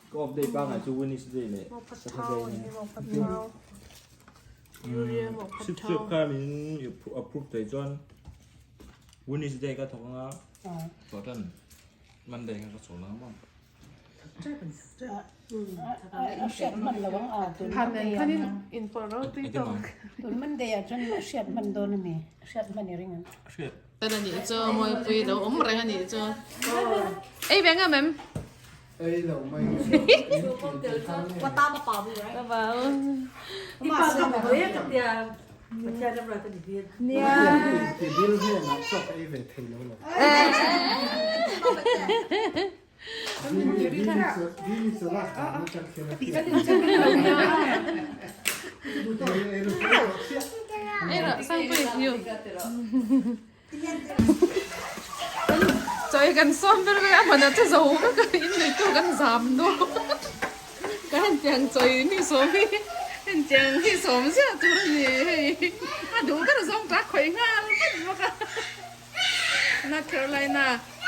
Ka off day pangai chu Wednesday leh Saturday nia. Sip sip kha min approve thei chuan Wednesday ka thawk anga chuan Monday kha ka chhawl ang maw. A hriat hman lo ang a tun Monday ah tun Monday ah chuan a hriat hman dawn a mi a hriat hman i ring ang. Tan a nih chu Mawipui lo awm reng a nih chu. Ei ve ngam em? Ei lo mai. Ka bau. Bil hian a chawk ei ve thei lo lo. Ei rawh Sangpui hiu. Chawi kan sawm ber ber a hmanah chu zo vek a inneitu kan zam dawn ka hetiang chawi mi sawm hi hetiang hi sawm ziah tur a ni hei a duh ber zawng ta khawih nghal vat bawk a North Carolina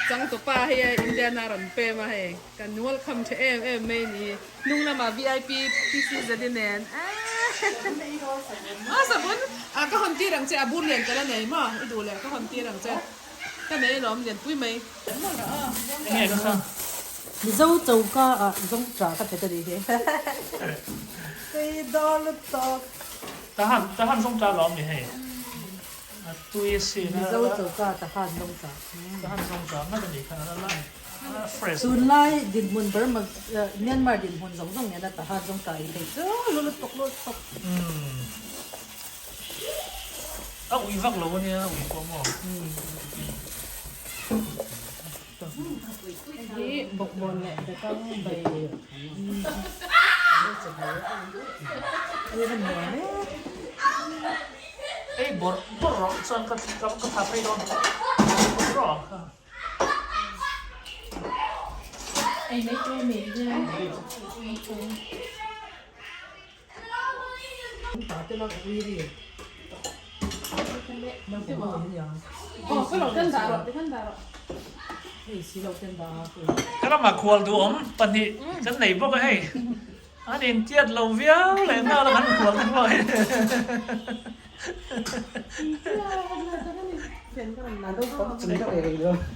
changtupa hei a Indiana rawn pem a hei kan welcome tha em em mai a ni. Hnung lamah vip PC zet i nen aw sabun ah ka hawn tir ang che a bur lian ka la nei maw i duh leh ka hawn tir ang che ka nei alawm lian pui mai. Enge ka kha? Mizo choka ah zawng tah ka pe ta nih hi. Tui dawn lutuk. Tahan tahan zawng tah alawm ni hei. A tui sin a. Mizo choka tahan zawng tah. Tahan zawng tah ngat a nih kha a la. Tunlai dinhmun Burma Myanmar dinhmun zawng zawng nena Tahan zawng ta i thei chu lu lutuk lutuk. A ui vak lo ania a ui pawh maw. Hei hi bawkbawn leh bekang bai Ei bawrh bawrh rawh chuan ka ka tha phei dawn bawrh rawh ang kha. Ka ramah khual duhawm pahnih kan nei bawk a hei. An intiat lo viau leh nghal a kan khual te pawh hi.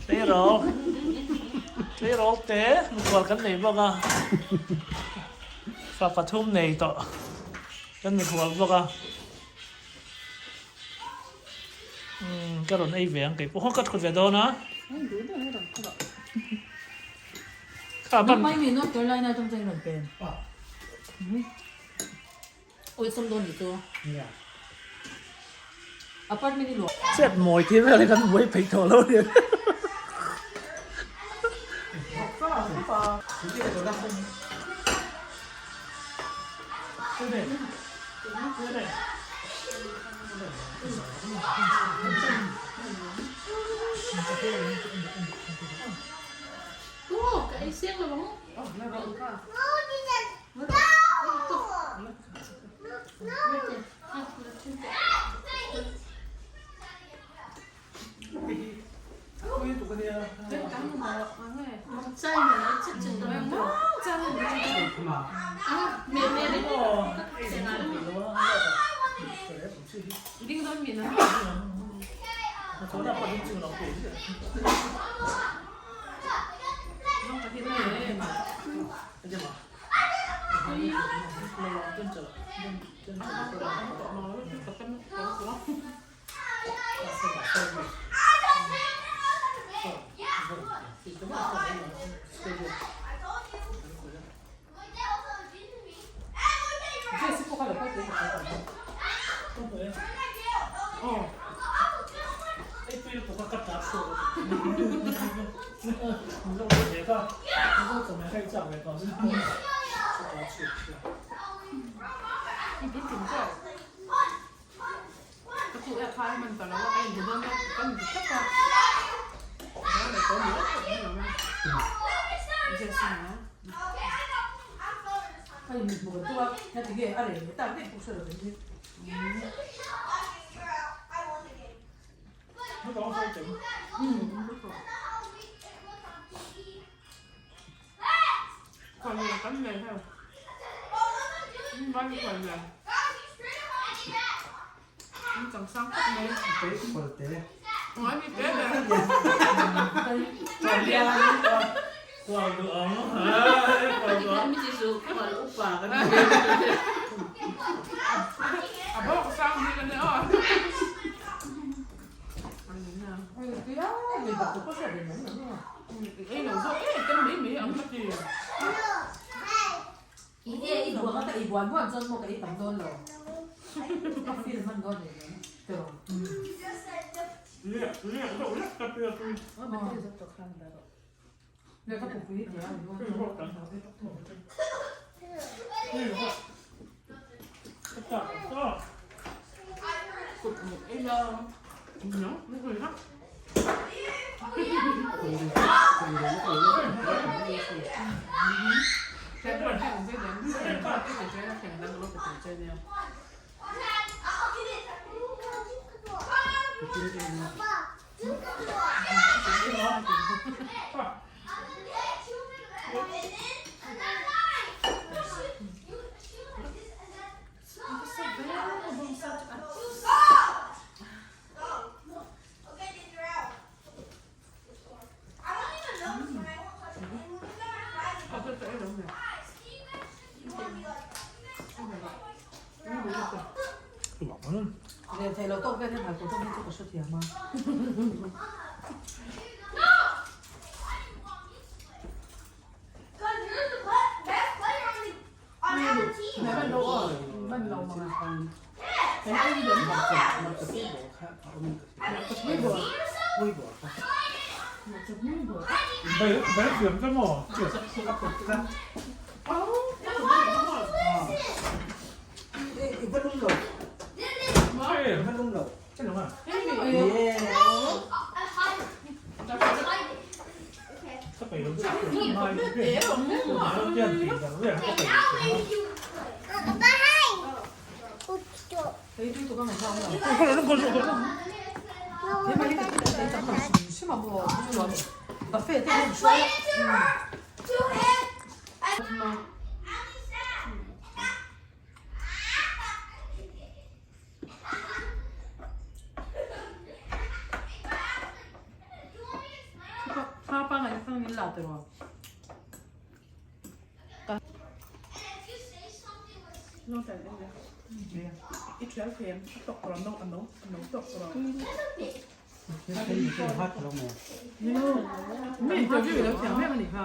Tleirawl tleirawl te mikhual kan nei bawk a fa pathum nei tawh kan mikhual bawk a umm ka rawn ei ve ang kei pawh ka thut ve dawn a. Kha ban. Mai mi North Carolina atang chuan i rawn pen. Ui sawm dawn nih chu. Apartment i luah. Chet mawi thil vel hi kan buai peih tawh lo nia. Khuallian kan nei hei. Vai khuallian. An chang sang khawp mai. Kei khual te. Ngai mi te le. Khual duh ang. Khual duh ang. Mi chi su khual upa kan ni. A bawk sang hi kan ni aw.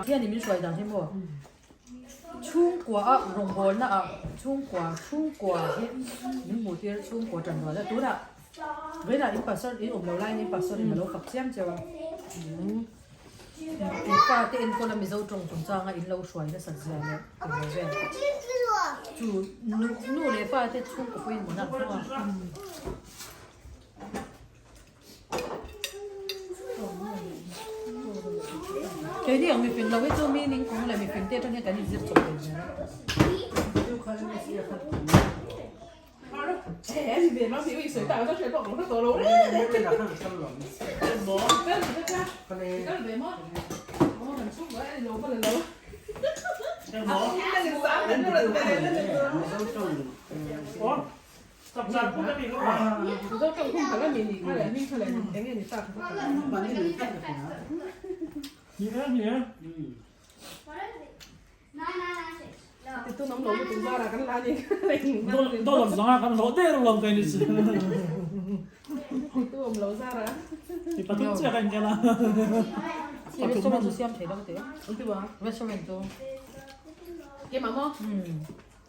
Hian in min hruai dan hi maw chhungkua a rawngbawlna ah chhungkua chhungkua hi min hmuh tir chhungkua tan rual a tunah vawiinah in pastor in awm lo laiin in pastor in a lo fak chiam chiam a in fate enkawl a mizo tawng chungchanga in lo hruai nasat zia leh eng lo vel chu nu nu leh pa te chhungkaw pawhin mawna an hmang a. Keini ang mifing lo hi chu mi ningkung leh mifing te atang hian kan inzir chawp ve zel a. Restaurant chu siam thei lo ka ti a. Restaurant chu.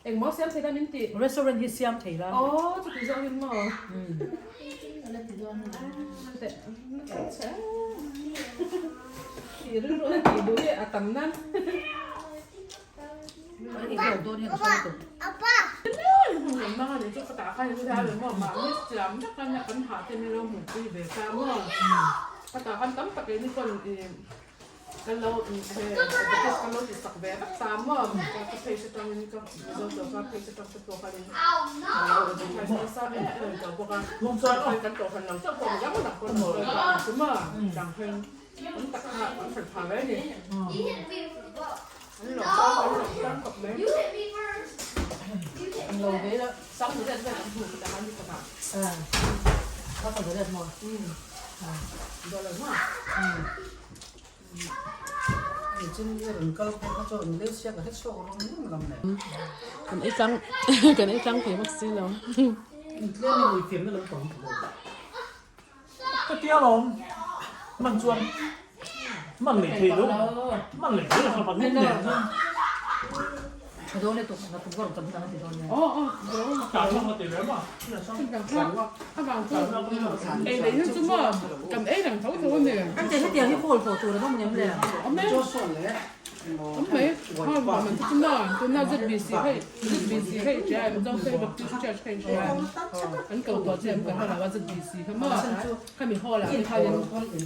Engmaw siam thei la min tih? Restaurant hi siam thei la. Aw chuti zawng in maw? Tih rilru na tih duh hi a tam nan. I hlawk dawn hian ka hre lutuk. Mang a nih chu ka tah khan in zau maw mahni siam vek a nia kan hah te min lo hmuhpui ve ta maw. Ka tah khan tam tak in pawn i Kan lo he advertise kan lo ti sak ve vek ta maw ka page atangin ka Mizo sorkar page atang te pawh khanin ka lo advertise nasa em em tawh bawk a kan kohhran lo chauh pawh midang dang pawh an sawi ta ang chu maw dang khan tam tak kha an hran pha ve a ni. Ang lo ve la. À. Có phải đẹp mà. À. Chin ron kal kha cho in leu sia ka het sok rom lam ne. Kan ei tlang kan ei tlang thei bawk si lo. In tlem in ui fiam na lam pang tho. Ka tia lawm man chuan man lei thei lo man lei thei lo kha nen chuan. Ka dawn e tuk na kum ka rawn tam dang a ti dawn nia. Ka thawng a ti ve ma. A vang chu ei lei hi chu maw kan ei reng tho tho a ni. An te hetiang hi hawl haw tur an awm ngem le. Awm e. Awm mai. Ha man chu maw tuna ZBC hei ZBC hei che Mizo Faith Baptist Church hei che an ko tawh che an kan lo a ZBC kha maw khami hall ah te khanin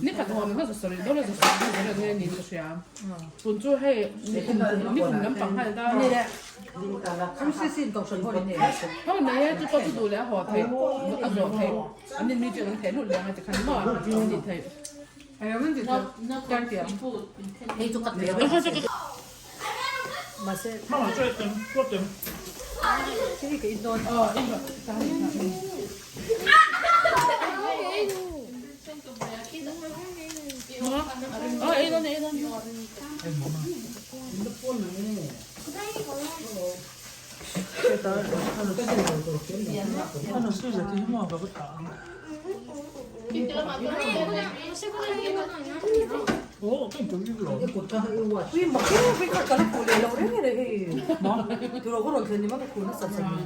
ni khat haw min kha zawsarih dawn a zawsarih dawn zawsarih nge niin ka hria. Tun chu hei nikum nikum lampang khan ta. Ni le. MCC in kohhran haw in nei. Ho nei e chu pawh chu duh leh a haw theih a zawh theih an in mi chu an theh lut leh ang a ti khan maw an ti theih. Hei an ti theih tan tiang. Hei chu ka teh vek. Mahse. Hmang chu tem tuat tem. Hei ka in dawn. Aw in rawh ta hei kha. Aw ei dawn ei dawn. Ui mak hi ui ka la khuh leh loh reng reng hei. Turo ka rawn thlen ni ma ka khuh nasa chan ni.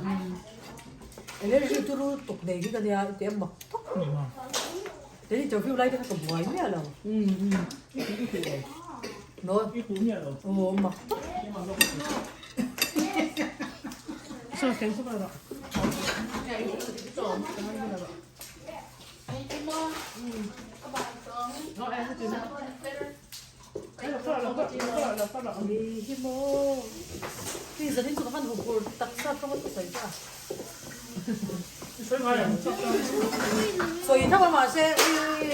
Energy turu tuk nei hi ka nia i ti a mak tak. Kei interview lai te kha ka buai miah lo. No. Aw mak tak. Hi hi maw. Hei zanin chu ka van huphur taksa tawng a thusawi ta. Sawi tho a mahse ui.